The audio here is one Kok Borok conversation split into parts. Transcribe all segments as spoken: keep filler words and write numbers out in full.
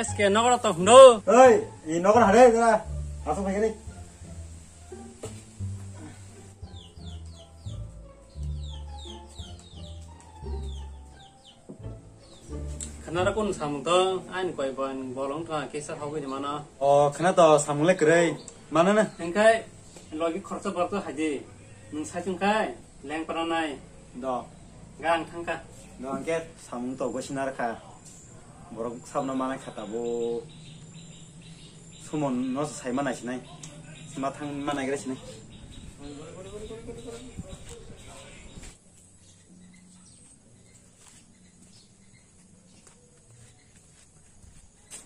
S K nokra to hwndo. Oi, i nokra hare jara. Asok phai kani. Khana ra kun samung to, ain koi ban bolong to kisa hogwi ni mana. O, khana to samung le kwrwi. Mana na? Hengkai logi khoroksa borok to haidi. Nung sai chung kai leng para nai. Do. Ga ang thang ka. Do ang ke samung to gosina ra kha. Borok sabna mana kha tabo. Sumon no sai mana sinai. Sima thang mana gra sinai.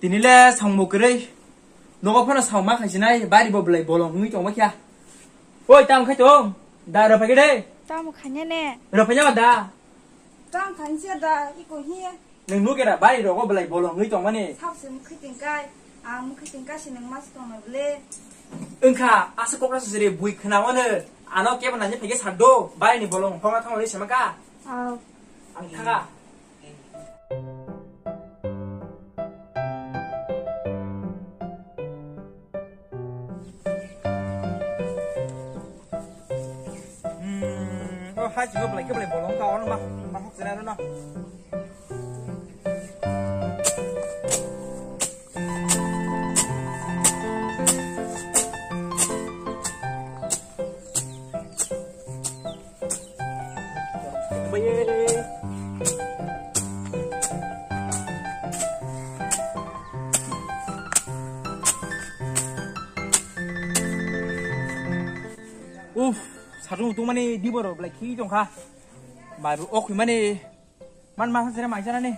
Tini le samung bo kwrwi. Nogo phano samung ma khaisi nai, bari bo belai bolong wngwi tongma kya. Oi, tam khai tong. Da rw phai de. Tamo khanya ne. Rw phai ma da. Tam khansia da, iko hiye. Nung nuk era bari rogo belai bolong wngwi tongmani. Sabse mukhi tingkai, ang mukhi tingkai si nung mas tongma bele. Wngkha, asa kokra sujere bui khna wano. Ano kebo nanya phai ke sado, bari ni bolong homa thangwi sema ka. Aw. Ang thanga. Hmm, oh, hai, chibok belai, kebo belai bolong ka, ono ma, ma hok jera no. Uff, satung tungmani diboro belai khi tongkha. Bai bo okhwi mani. Man ma sere mai janani.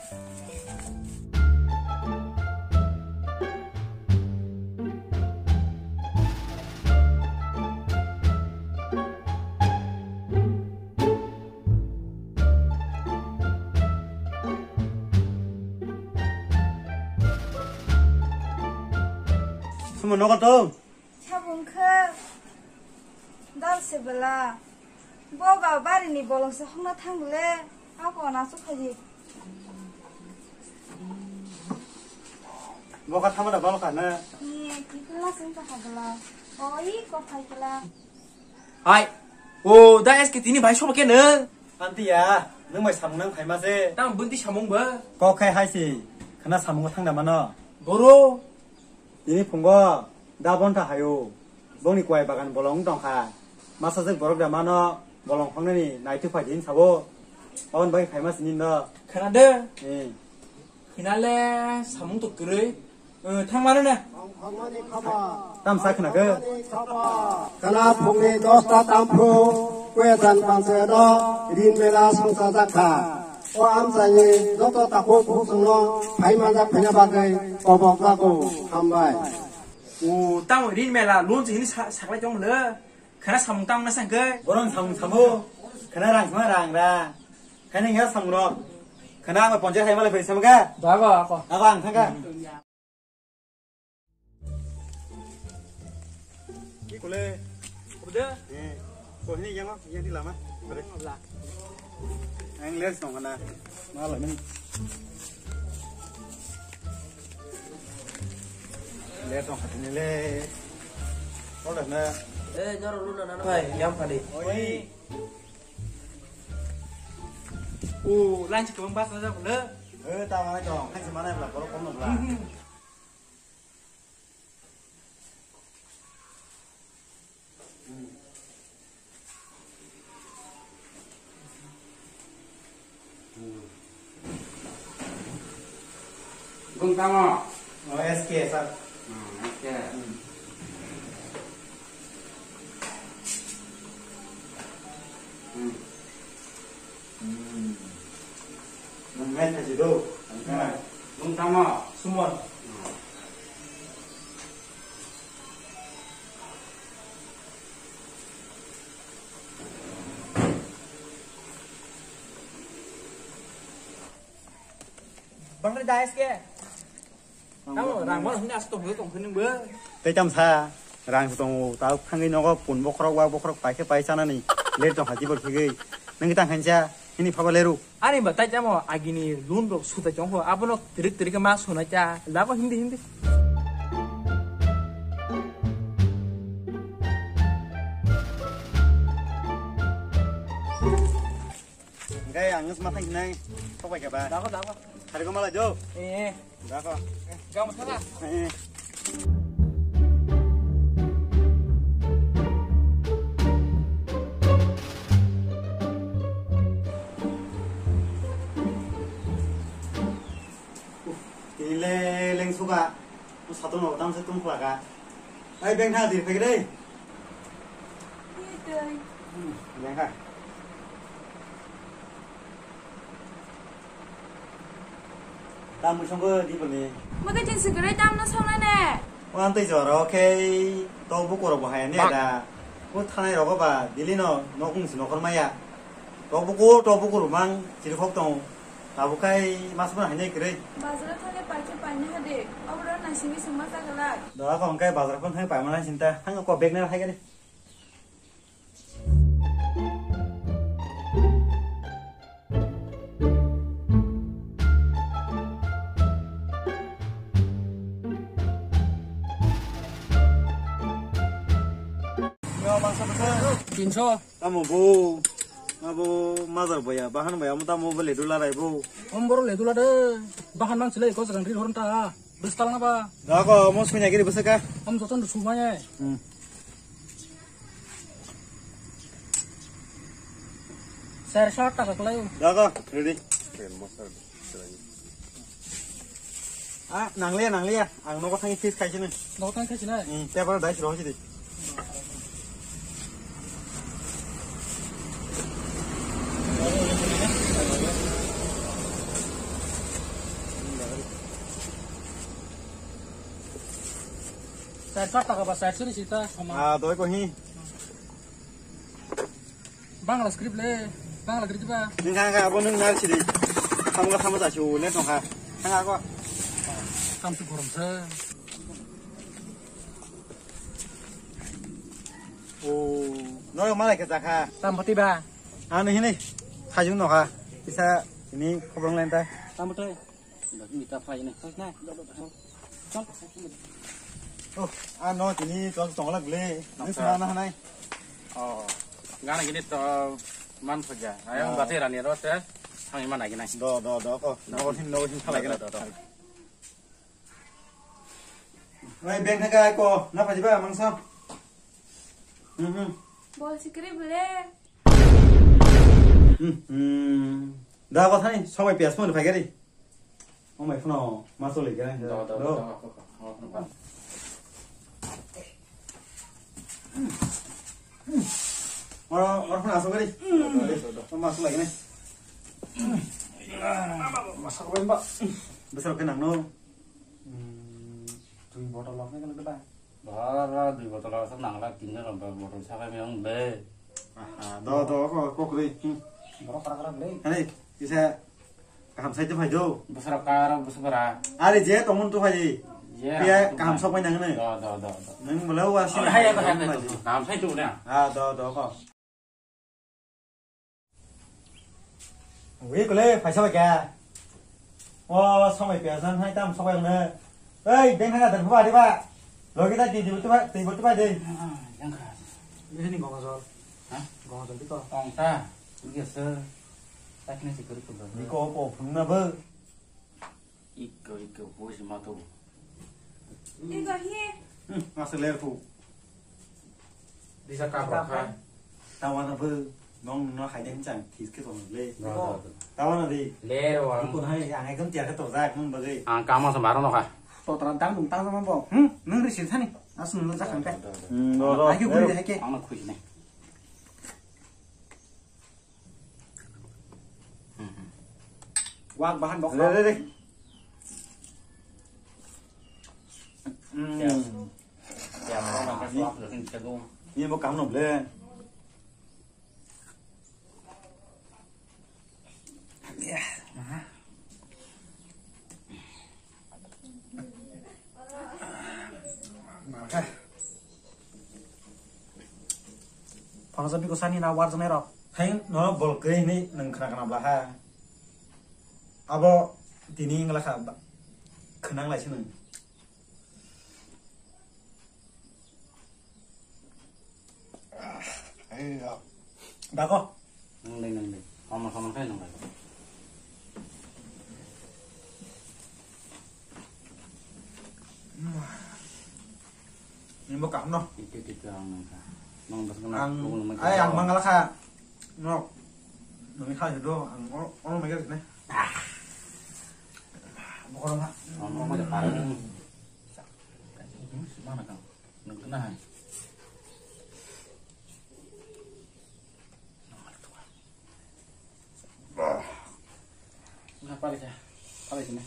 Sumo nogo to. Sabung khe dal se bela. Bo ba bari ni bolong se hokna thang le. Ako na su khaji. Bo ka thama da bal ka na. Ni ki kala sing ka bela. O i ko phai kala. Hai. O da S K tini bai sobo ke ne. Anti ya, nung bai samung nang phaima se. Tang bunti samung ba. Kok khai hai si. Khana samung thang da mano. Boro. Tini phungo da bonta hayo. Bongni kwai bagan bolong tongkha. Masa jek borok da mano bolong hongnani naitu phai din sabo. Abon bai phaima sini no. Khana de. Eh. Hinale samung to kwrwi. Eh, thang mano na. Tam sa khna khe. Kana phungni dosta tamphru kwejan panse no rin mela songsa jakha. O amchaini joto takhuk bukhuk chwngno phai manjak phaina bagwi kobok jago. Hambai. O tamo rin mela loan se hini sa-, saklai tong mano. Khana samung tamo na sangkhe. Borong samung samo. Khana rang sama rang ra. Khana ya samung ro. Khana ang ponjak hai malai phai samga. Bago ako. Ako ang thangka. Ki kule? Udah. Eh, ko hini yang yang di lama. Kore. Ang les nong kana. Malah ni. Les nong katini le. Kau dah na. Eh, jaro lu na na. Hai, yang tadi. Oi. Oh, lanchi kebang bas na jago le. Eh, tahu mana kau? Kan semana bela, kalau kamu bela. Gong tamo? Oh, S K, sir. Hmm, S K. Hmm. Hmm. Hmm. Nang ngai thachi do. Nang tamo? Sumon. Bangre da S K. Tamo rang mano hwnwi aswk tongthok tongkhe nwngbo. Tei tamo sa, rang se tongo, ta thangwi nogo pun bokhorok, wa bokhorok paikhe pai chanani. Late tongkha tibor khigwi. Nwng tang khansa, Ini phaba leru. Ani ba tai tamo agini loan rok sutai tong ho. Abono tirik tirik ma suna cha. Lago hindi hindi. Engkai ang ngus mathang hinai. Thok bai kha ba. Lago lago. Hari ko malai jo. Eh. Dako. Gam thana. Eh. Tini le leng suka. Satu no tam se tum khla ka. Ai beng tha dir phek re. Beng tha. Tam mui songko di bole. Maka jin sigare tam no song ne. O antei joro khe to buku rok bo hai ne da. O thanai rogo ba dili no nokung si nokhor maya. To buku to buku rumang chiri khok tong. Tabuk khai mas bo hai ne kre. Bazar thane paikhe paina hade. Abro na sini suma sagala. Da ko kai bazar kon thai paima na sinta. Hang ko bag ne hai kare. Tinso. Tamo bo, abo mazar boya, bahan boya, amo tamo bo ledu larai bo. Om boro ledu lade, bahan mang silai ko jagan ri horon ta. Bwswk talna ba? Dako, omo sunya giri bwswk ka? Om joton sumai ai. Hmm. Sir, sir, taka kalai. Dako, ready. Ah, nangliya, nangliya. Ang nogo thangi fix khaisini. Nogo thangi khaisini? Hmm, paper dais rohsi di. Sir, sir, taka ba, sir, sir, sita, sama. Ah, doi ko hi. Bangla script le, Bangla script ba. Nung kha kha abo nung nar sidi. Tamo kha tamo ta chu le tong kha. Thang ako. Tam su gorom sa. O, no malai khe jakha. Tam bati ba. Ani hini. Khajung no kha. Isa ini khobrong lain ta. Tam bati. Mita phai ne. Phai ne. Oh, ano tini chol tongla gle. Ni sana hanai. Oh. Gana gini to man phaja. Ayo bati rani ro te. Thang ima nagi nai. Do, do, do ko. No hin, no hin khalai gana. Do, do, do. Oi, beng thaga ko. Na phaji ba mangsa. Hmm, hmm. Bol sikri bole. Hmm, hmm. Da ko thani, somai pias mo phai gari. Oh my phone, ma so le gari. Do, do, do. Oro, oro phone aso gari. Ma so le gari. Ma so le ba. Besar ke nang no. Hmm, tui botol lok ne kan ba. Bara dui botol asal nangla tinja lomba botol sakai meong be. Aha, do, do, ko, ko kri. Hmm. Borok kara kara ble. Ani, kisa kaham sai to phai do. Bosra kara bosra. Ari je tomun to phai. Je, pia kaham sok phai nang ne. Do, do, do, do. Nang bela wa si. Hai, hai, hai, hai. Kaham sai to na. Ah, do, do, ko. Wi kule phaisa bai kha. O somai piyas nang hai tam sobai ne. Ei, beng thaga dan phuba diba. Logi ta di di tu bai, di tu bai de. Yang kha. Ini ni gonga sol. Ha? Gonga sol dito. Ong ta. Iya se. Tak ni si kuri kuda. Ni ko po phung na ba. Ikko, ikko, buji ma tu. Ikko hi. Hmm, asal ler tu. Bisa kaprok kha. Tawana bo nong no hai den chang this ke tong le. Tawana di. Ler wa. Ko hai ang ekdom tiar ke to jak mun bagai. Ang kama sa maro no kha. To tran tang dum tang sama bo. Hmm, nang ri sil thani. Asun no jak ang ka. Hmm, do, do. Ai ke guri hai ke. Ang no khui ne. Wak bahan bok. Re, re, re. Hmm. Ya. Ya, orang kan suap lo kan jagung. Ini mau kamu ble. Ya. Aha. Phangsa biko sani na war janai rok. Hai no bol kre ni nang khna khna bla ha. Abo tini ngla kha ba-, khnang lai sini. Dago. Nang dai, nang dai. Homo, homo khai nang dai. Ini bo kaham no. Itu, itu ang nang kha. Nang bas kena. Ang, nang ai, ang mangala kha. No. Nang kha do, ang ono, ono magar ne. Bokoro ma. Ono ma japan. Mana kang? Nang kena hai. Nang mana tuh? Nah, pale kya? Pale sini.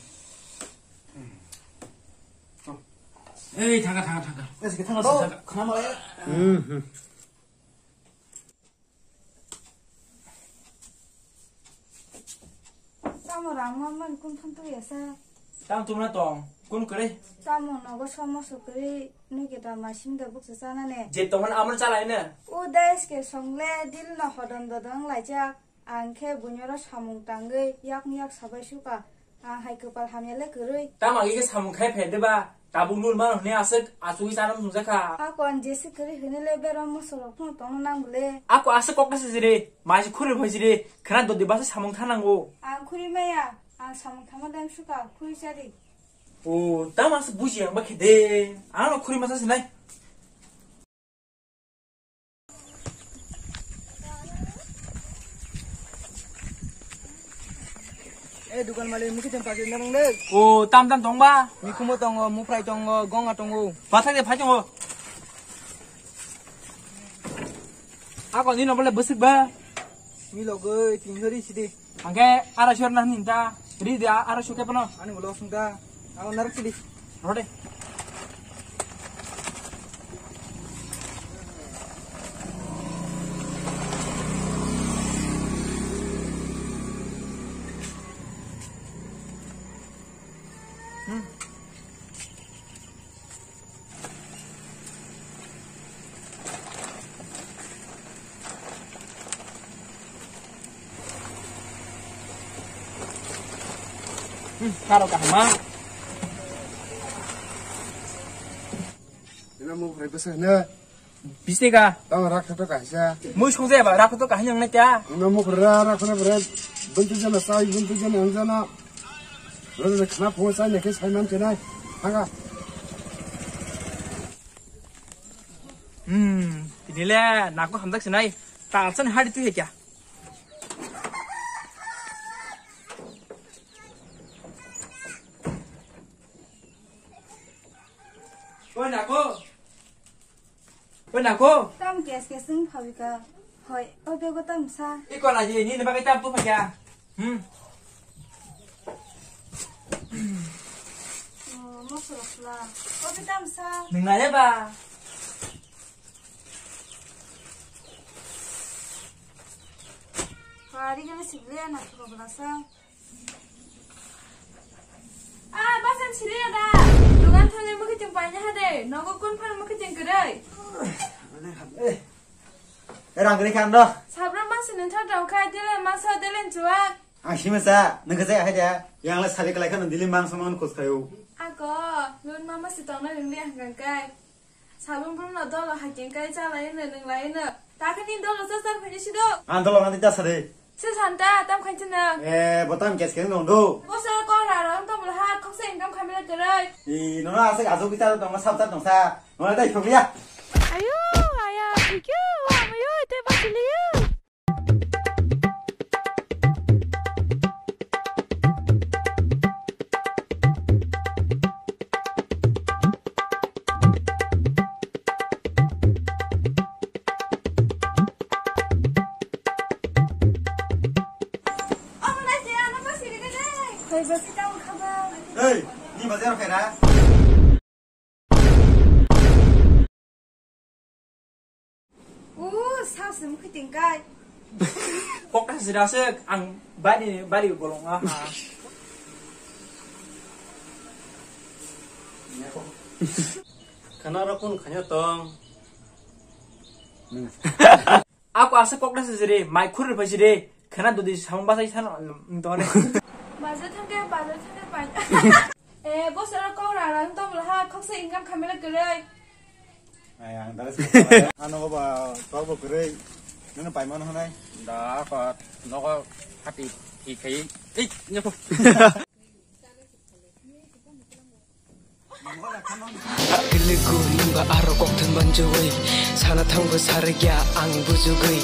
Ei, thangka, thangka, thangka. Eh, sige, thangka. Oh, thangka. Kenapa ya? Hmm. Tamo rang ma man kun thantu ya sa. Tam tumna tong, kun kare? Tamo nogo somo sukri, nuke ta masim da buksa sana ne. Je tongan amro chalai ne. U dais ke songle dil no hodon dodon laijak. Ang khe bunyoro samung tangwi yakni yak sabai suka. Ang hai kwpal hamya le kwrwi. Tamo agi khe samung khai phe de ba? Tabuk nul mano hwnwi aswk achugwi chana mungjakha. Ako ang jesi kwrwi hwnwi le bero mosorok phano tongna nang bwle. Ako aswk kok kasa jire, maisi khuri phai jire, khana dodi basa samung thanango. Ang khuri maya, ang samung thangma dang suka, khuri chari. O, tamo aswk buji ang ba khe de. Ano khuri masa sinai. Eh, dukan malik, mukhe tong pakri na bang de. O, tam tam tong ba? Mikhumo tongo, muprai tongo, gonga tongo. Pathak de phai tongo. Ako ni no bole bwswk ba? Milogoi, tin sori sidi. Angke ara sor na ninta, ri dia ara sor ke pano. Ani bolo sungta, ang narak sidi. Rode. Hmm. Hmm, karo kahma. Ina mo khrai bwsa hwna. Bisi ka? Tamo rak khato kaisa. Mui song jaya ba, rak khato kahini ang na kya? Ina mo khrai rak khato bwrwi. Buntu jana sai, buntu jana ang jana. Bwrwi khna phone sai na khe sai man khe nai. Thanga. Hmm, tini le nako hamjak sinai. Talsa ni hari tu he kya? Oi nako. Oi nako. Tam kes kes wng phabika. Hoi, o bego tam sa. Iko na je ni ne bagai tam tu phaja. Hmm. Oh, mosla sla. O be tam sa. Nung na ya ba. Pari gana sigle na ko bla sa. Ah, basan sili ada. Dukan thangwi mukhitung paina hade. Nogo kun phan mukhitung kwrwi. Eh, rang kwrwi khan do. Sabra masa nung thang thang khai dile masa dile chuak. Ang sima sa, nung khe jaya hai da. Yang la sabi kalai khan dili mang samang khos khayo. Ako, lun mama si tongna ringli hangkang kai. Sabun brum no dolo hakeng kai chalai no nung lai no. Takhe ni dolo sa sar phani sido. Ang dolo nang ta sare. Se santa tam khanchi na. Eh, botam kes kes nong do. Bosa ko ra ra to bla ha khoksa income khamila terai. I no na ase ajo kita tong sa ta tong sa. No na dai phobia. Ayo, aya, ikyo, amayo, ite basiliyo. Hey, ni bazar khaira? Uh, sao se mukhi tingkai. Kokta sida se ang bari bari bolong aha. Khana rokun khanya tong. Ako asa kokna se jere, mai khurri phai jere, khana dudi samung basai san, mm, done. Bazar thangke, bazar thangke pai. Eh, boss aro kok rang rang tong bwla ha, khoksa income khamila kwrwi. Ai, ang dara se ano ba, kok bo kwrwi, nino pai mano hanai. Da ko, nogo hati, hi khai, ei, nyoko. Lugu nungba aro kok thum banjui, sana thangbo sarigya ang bujugui.